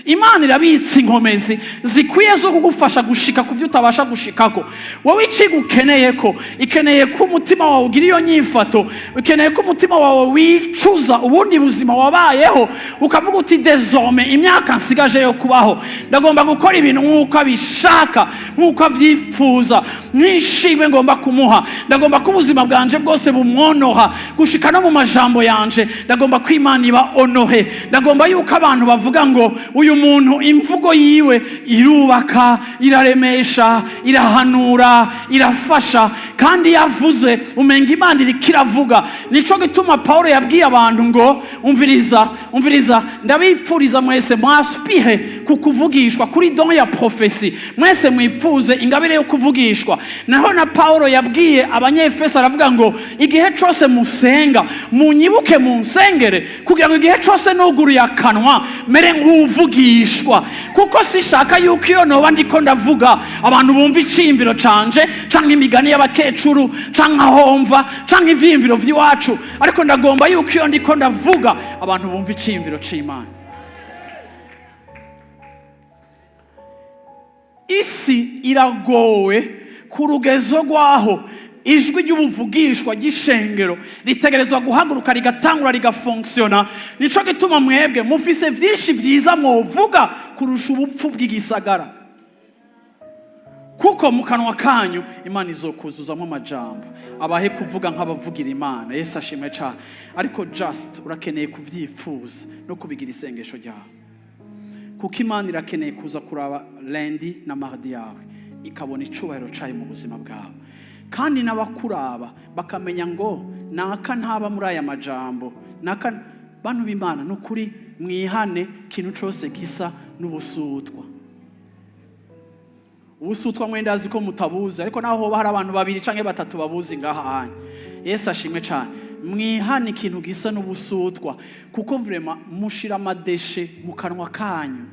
Imana irabitse inkomezi zikwiye zo kugufasha gushika ku byo utabasha gushikako. Wowe icyo ukeneye, ko ikeneye ko umutima wawe ugira iyo nyifato, ukeneye ko umutima wawe wicuza ubundi buzima wabayeho, ukavuga uti: "Désormais, imyaka nsigaje yo kubaho, ndagomba gukora ibintu nk'uko abishaka, nk'uko abyifuza, nk'ishimwe ngomba kumuha. Ndagomba ko ubuzima bwanje bwose bumwonoha, gushika no mu majambo yanje. Ndagomba ko Imana iba honorée. Ndagomba yuko abantu bavuga ngo uyu muntu imvugo yiwe irubaka, iraremesha, irahanura, irafasha, kandi iyo avuze umenga Imana iriko iravuga." Nico gituma Paulo yabwiye abantu ngo: "Umviriza, umviriza, ndabipfuriza mwese mwaspire ku kuvugishwa, kuri don ya prophétie. Mwese mwipfuze ingabire yo kuvugishwa." Naho na Paulo yabwiye Abanyefeso, aravuga ngo: "Igihe cose musenga, munyibuke munsengere, kugira ngo igihe cose nuguruye akanwa mere nk'uvugishwa, kuko sishaka yuko iyo noba ndiko ndavuga abantu bumva iciyumviro canje, canke imigani y'abakecuru, canke aho mva, canke ivyiyumviro vy'iwacu, ariko ndagomba yuko iyo ndiko ndavuga abantu bumva iciyumviro c'Imana." Isi iragowe ku rugezo rw'aho ijwi ry'ubuvugishwa ry'ishengero ritegerezwa guhaguruka, rigatangura, rigafonctionna. Nico gituma mwebwe mufise vyinshi vyiza mwovuga kurusha ubupfu bw'igisagara, kuko mu kanwa kanyu Imana izokuzuzamo amajambo abahe kuvuga nk'abavugira Imana. Yesu ashimwe cyane. Ariko just urakeneye kuvyifuza no kubigira isengesho ryawe, kuko Imana irakeneye kuza kuraba lundi na mardi yawe, ikabona icubahiro cayo mu buzima bwawe, kandi n'abakuraba bakamenya ngo naka ntaba muri aya majambo naka. Bantu b'Imana, ni ukuri mwihane ikintu cose gisa n'ubusutwa. Ubusutwa mwenda azi ko mutabuzi, ariko naho hoba hari abantu babiri canke batatu babuzi ngaha hanya. Yesu ashimwe cyane. Mwihane ikintu gisa n'ubusutwa, kuko vraiment mushira amadéchets mu kanwa kanyu.